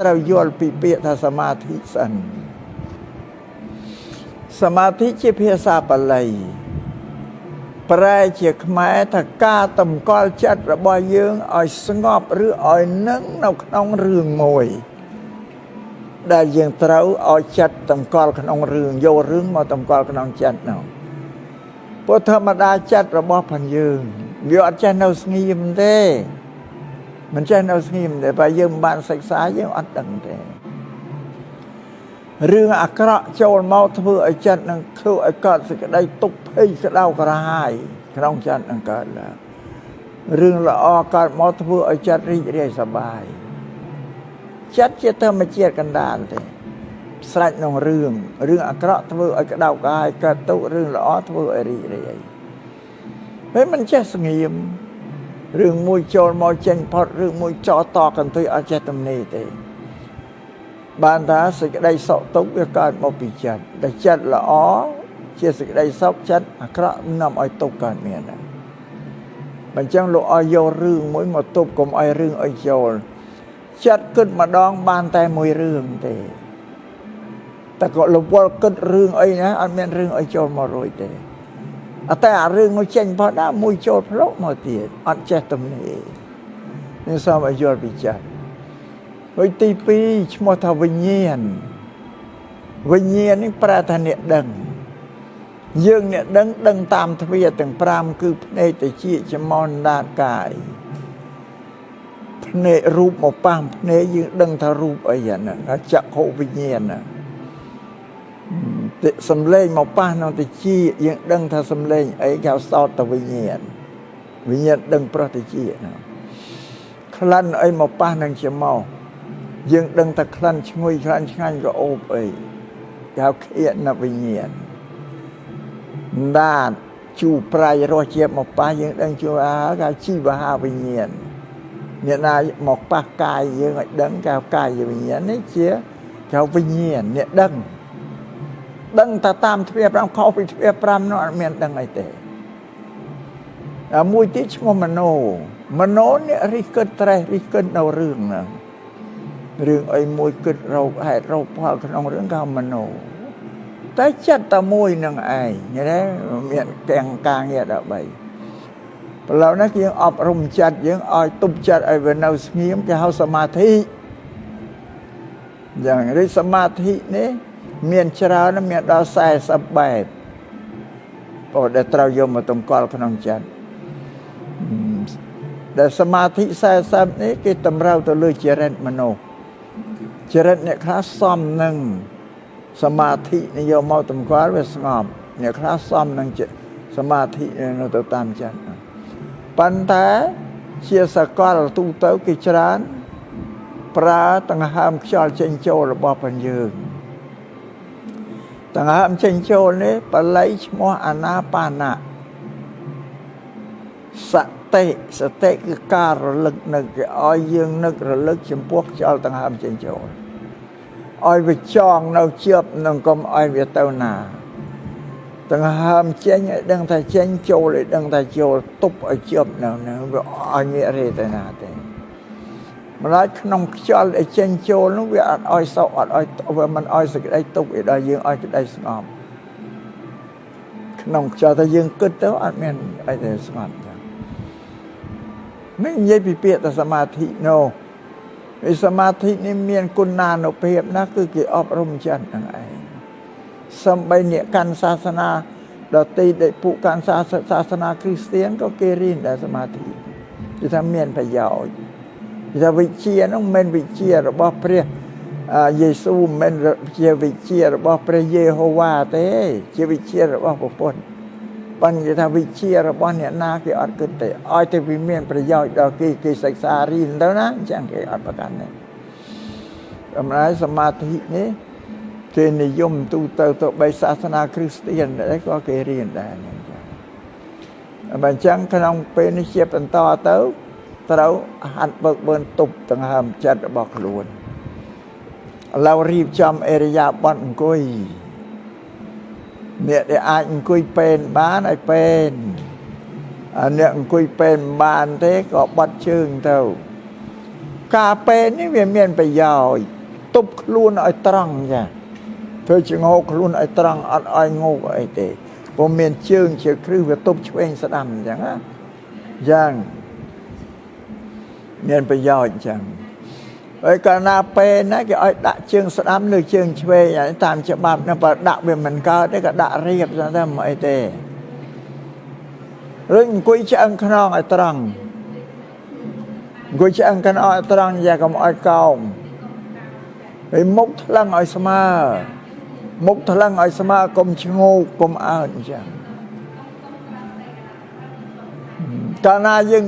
ត្រូវយល់ពីពាក្យថាសមាធិសិនសមាធិជាភាសាបាលីប្រែជាខ្មែរថាការតម្កល់ចិត្តរបស់យើងឲ្យស្ងប់ឬឲ្យនឹងនៅក្នុងរឿងមួយដែលយើងត្រូវឲ្យចិត្តតម្កល់ក្នុងរឿងយករឿងមកតម្កល់ក្នុងចិត្តនោះព្រោះធម្មតាចិត្តរបស់ផងយើងវាអត់ចេះនៅស្ងៀមទេមិនចេះនៅស្ងៀមទេបើយើងមិនបានសិក្សាយើងអត់ដឹងទេរឿងអាក្រក់ចូលមកធ្វើឲ្យចិត្តនឹងធ្វើឲ្យកើតសេចក្តីទុក្ខភ័យក្តៅក្រហាយក្នុងចិត្តនឹងកើតឡើងរឿងល្អកើតមកធ្វើឲ្យចិត្តរីករាយសប្បាយចិត្តជាធម្មជាតិកណ្ដាលទេស្រេចក្នុងរឿងរឿងអាក្រក់ធ្វើឲ្យក្តៅក្រហាយកើតទុក្ខរឿងល្អធ្វើឲ្យរីករាយពេលមិនចេះស្ងៀមរឿងមួយចូលមកចេញផុតរឿងមួយចោតកន្ទុយអត់ចេះទំនេរទេបានថាសេចក្តីសុខទុក្ខវាកើតមកពីចិត្តតែចិត្តល្អជាសេចក្តីសុខចិត្តអាក្រក់នាំឲ្យទុក្ខកើតមានដែរបើអញ្ចឹងលោកឲ្យយករឿងមួយមកទប់កុំឲ្យរឿងឲ្យចូលចិត្តគិតម្ដងបានតែមួយរឿងទេតែក៏រវល់គិតរឿងអីណាអត់មានរឿងអីចូលមករួចទេអត់តែអារឿងនោះចេញផុតដល់មួយចូលផ្លុកមកទៀតអត់ចេះទំនេរនេះសូមឲ្យយល់ពីចិត្តហើយទី2ឈ្មោះថាវិញ្ញាណវិញ្ញាណនេះប្រែថាអ្នកដឹងយើងអ្នកដឹងដឹងតាមទ្វារទាំង5គឺភ្នែកតិចច្មោះដាតកាយភ្នែករូបមកប៉ះភ្នែកយើងដឹងថារូបអីហ្នឹងចក្ខុវិញ្ញាណណាសំឡេងមកប៉ះក្នុងតិចយើងដឹងថាសំឡេងអីគេហៅសោតវិញ្ញាណវិញ្ញាណដឹងប្រុសតិចណាក្លិនអីមកប៉ះនឹងច្មោះយើងដឹងថាក្លិនឈ្ងុយក្លិនឆ្ងាញ់ក៏អូបអីគេហៅឃានវិញ្ញាណដាតជូរប្រៃរសជាតិមកប៉ះយើងដឹងជូរអាគេហៅជីវហាវិញ្ញាណអ្នកណាមកប៉ះកាយយើងឲ្យដឹងគេហៅកាយវិញ្ញាណនេះជាគេហៅវិញ្ញាណអ្នកដឹងដឹងតែតាមទ្វា5ខុសពីទ្វា5នោះអត់មានដឹងអីទេអាមួយទៀតឈ្មោះមโนមโนអ្នករិះគិតត្រេះរិះគិតនៅរឿងហ្នឹងរឿងអីមួយគិតរោគហេតុរោគផលក្នុងរឿងគេហៅមโนតែចិត្តតែមួយនឹងឯងឃើញទេមានទាំងការងារ13ប្រឡូវនេះយើងអប់រំចិត្តយើងឲ្យទប់ចិត្តឲ្យវានៅស្ងៀមគេហៅសមាធិយ៉ាងនេះសមាធិនេះមានច្រើនមានដល់40បែបព្រោះដែលត្រូវយកមកតម្កល់ក្នុងចិត្តដែលសមាធិ40នេះគេតម្រូវទៅលើចរិតមនុស្សចរិតអ្នកខ្លះសមនឹងសមាធិនេះយកមកតម្កល់វាស្ងប់អ្នកខ្លះសមនឹងសមាធិនៅទៅតាមចិត្តប៉ុន្តែជាសកលទូទៅគេច្រើនប្រើដង្ហើមខ្យល់ចេញចូលរបស់បញ្យើងដង្ហើមចេញចូលនេះបាលីឈ្មោះអាណាបាណៈសតិសតិគឺការរលឹកនឹកគេឲ្យយើងនឹករលឹកចំពោះខ្យល់ដង្ហើមចេញចូលឲ្យវាចងនៅជាប់នឹងកុំឲ្យវាទៅណាដង្ហើមចេញឲ្យដឹងថាចេញចូលឲ្យដឹងថាចូលទប់ឲ្យជាប់នៅនឹងវាឲ្យងាករេទៅណាទេម្ល៉េះក្នុងខ្យល់ដែលចេញចូលនោះវាអត់ឲ្យសោកអត់ឲ្យវាមិនឲ្យសេចក្តីទុក្ខឲ្យដល់យើងឲ្យក្តីស្ងប់ក្នុងខ្យល់តែយើងគិតទៅអត់មានអីទេស្ងប់ចឹងនេះនិយាយពីពាក្យតែសមាធិនោះពីសមាធិនេះមានគុណានុភាពណាស់គឺគេអប់រំចិត្តហ្នឹងឯងសំបីអ្នកកាន់សាសនាដទៃដែលពួកកាន់សាសនាគ្រីស្ទានក៏គេរៀនដែរសមាធិគេថាមានប្រយោជន៍គេថាវិជ្ជានោះមិនមែនវិជ្ជារបស់ព្រះយេស៊ូមិនមែនជាវិជ្ជារបស់ព្រះយេហូវ៉ាទេជាវិជ្ជារបស់ព្រះពុទ្ធប៉ុន្តែគេថាវិជ្ជារបស់អ្នកណាគេអត់គិតទេឲ្យតែវាមានប្រយោជន៍ដល់គេគេសិក្សារៀនទៅណាអញ្ចឹងគេអត់ប្រកាន់ទេតម្លៃសមាធិនេះគេនិយមទូទៅទៅបីសាសនាគ្រីស្ទានដែរក៏គេរៀនដែរអញ្ចឹងបើអញ្ចឹងក្នុងពេលនេះជាបន្តទៅត្រូវហាត់បើកបឺនទប់ដង្ហើមចិត្តរបស់ខ្លួនឥឡូវរៀបចំអរិយាបថអង្គុយអ្នកដែលអាចអង្គុយពេនបានឲ្យពេនអាអ្នកអង្គុយពេនមិនបានទេក៏បត់ជើងទៅ ការពេនេះវាមានប្រយោជន៍ទប់ខ្លួនឲ្យត្រង់ចាធ្វើជាងោខ្លួនឲ្យត្រង់អត់ឲ្យងោកអីទេព្រោះមានជើងជាគ្រឹះវាទប់ឆ្វេងស្ដាំអញ្ចឹងណាយ៉ាងមានប្រយោជន៍អញ្ចឹងហើយកាលណាពេលណាគេឲ្យដាក់ជើងស្ដាំលើជើងឆ្វេងអានេះតាមច្បាប់ណាបើដាក់វាមិនកើតទេក៏ដាក់រៀបចឹងទៅមិនអីទេឬអង្គុយឆ្អឹងខ្នងឲ្យត្រង់អង្គុយឆ្អឹងខ្នងឲ្យត្រង់យ៉ាកុំឲ្យកោងហើយមុខថ្លឹងឲ្យស្មើមុខថ្លឹងឲ្យស្មើកុំឈ្ងោកកុំអើតអញ្ចឹងកាលណាយើង